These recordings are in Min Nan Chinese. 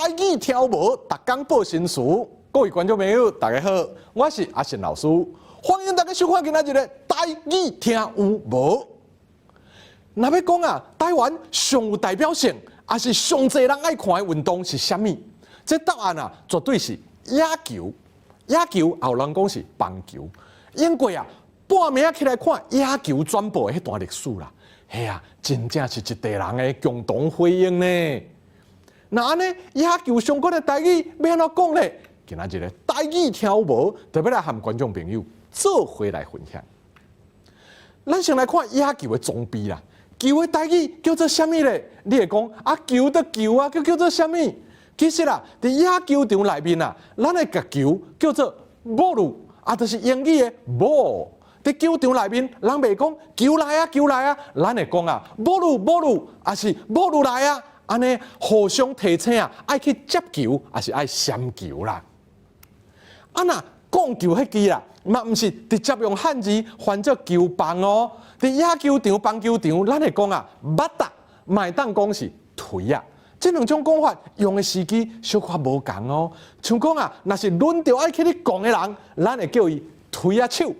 台語聽有無？逐工報新詞。各位觀眾朋友，大家好，我是阿信老師，歡迎大家收看今仔日的台語聽有無？若欲講啊，台灣上有代表性，抑是上濟人愛看的運動是啥物？這答案啊，絕對是野球。野球也有人講是棒球。因為啊，半暝起來看野球轉播的彼段歷史啦，嘿啊，真正是一塊人的共同回憶呢。那按呢，野球相關的台語欲按怎講咧？今仔日的台語聽有無？就欲來和觀眾朋友做伙來分享。咱先來看野球的裝備啦。球的台語叫做啥物咧？你會講啊，球就球啊，閣叫做啥物？其實啦，佇野球場內面啊，咱會共球叫做ボール，啊，就是英語的 ball。佇球場內面，人袂講球來啊，球來啊，咱會講啊，ボールボール，抑是ボール來啊，按呢互相提醒啊，愛去接球，抑是愛閃球啦。啊若摃球彼支啦，嘛毋是直接用漢字翻做球棒哦。佇野球場、棒球場，咱會講啊，バッタ，嘛會當講是槌仔。這兩種講法用的時機小可無仝哦。像講啊，若是輪著愛去咧摃的人，咱會叫伊槌仔手。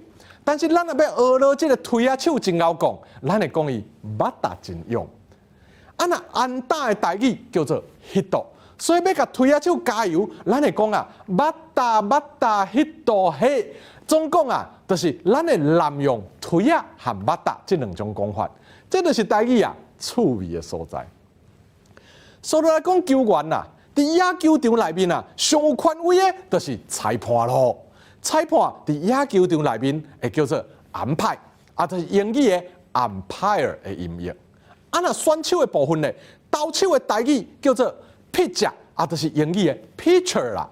但是咱若欲學落這个槌仔手真𠢕摃，咱會講伊バッタ真勇。啊，若安打的台語叫做ヒット，所以欲共槌仔手加油，咱會講啊，バッタバッタヒット嘿。總講啊，就是咱會濫用槌仔和バッタ這兩種講法，這就是台語啊趣味的所在。煞落來講球員啦，佇野球場內面啊，上有權威的，就是裁判囉。裁判佇野球場內面會叫做紅派，啊，就是英語的 umpire 的音譯。啊，若選手的部分咧，投手的台語叫做 pitcher，啊，就是英語的 pitcher 啦。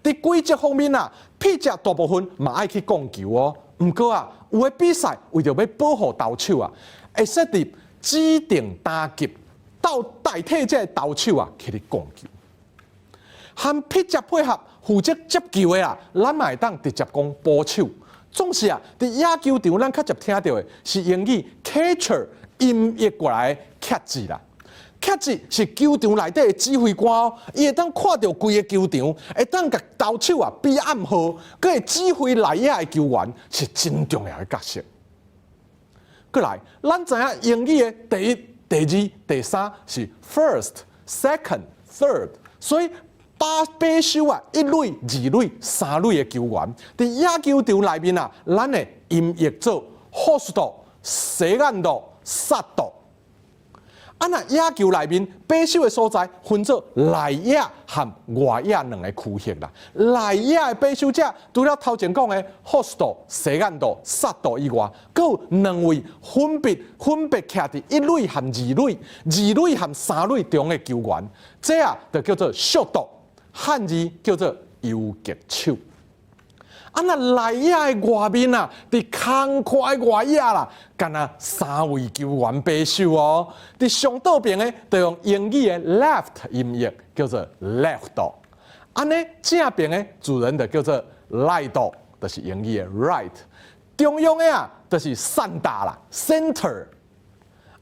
佇規則方面啊，pitcher 大部分嘛愛去摃球哦。毋過啊，有的比賽為著欲保護投手啊，會設立指定打擊，鬥代替這个投手啊去咧摃球。和 pitcher 配合負責接球的啊，咱嘛會當直接講捕手。總是啊，佇野球場咱較常聽著的是英語 catcher 音譯過來的卡子啦。卡子是球場內底的指揮官哦，伊會當看著規个球場，會當共投手啊比暗號，閣會指揮內野的球員，是真重要的角色。閣來，咱知影英語的第一、第二、第三是 first、second、third，所以把守啊，一壘、二壘、三壘的球員，佇野球場內面啊，咱會音譯做ファースト、セカンド、サード。啊，若野球內面把守的所在分做內野和外野兩个區域啦。內野的把守者除了頭前講的ファースト、セカンド、サード以外，閣有兩位分別分別徛佇一壘和二壘、二壘和三壘中的球員，這啊就叫做ショート，漢字叫做游擊手。啊，若內野的外面啊，佇空曠的外野啦，干焦三位球員把守哦。佇上倒爿的，就用英語的 left 音譯，叫做レフト。按呢正爿的自然就叫做ライト，就是英語的 right。中央的啊，就是センター啦，center。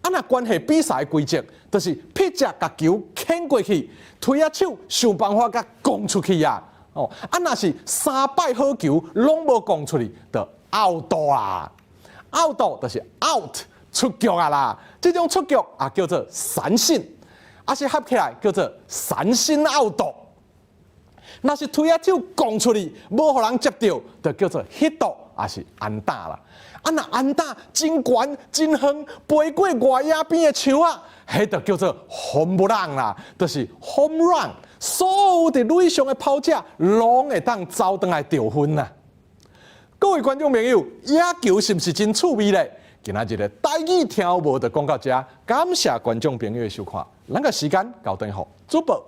啊，若關係比賽規則，就是 pitcher 共球牽過去，槌仔手想辦法共摃出去啊。哦，啊，若是三擺好球攏無摃出去，就アウト啊！アウト就是 out 出局啊啦。這種出局啊叫做三振，抑是合起來叫做三振アウト。若是槌仔手摃出去，無予人接著，就叫做ヒット，抑是安打啦。啊，若安打真懸真遠，飛過外野邊的牆仔，彼就叫做ホームラン啦，就是 home run。所有佇壘上的跑者，攏會當走轉來得分啊！各位觀眾朋友，野球是毋是真趣味咧？今仔日的台語聽有無就講到遮，感謝觀眾朋友的收看，咱个時間交轉予主播。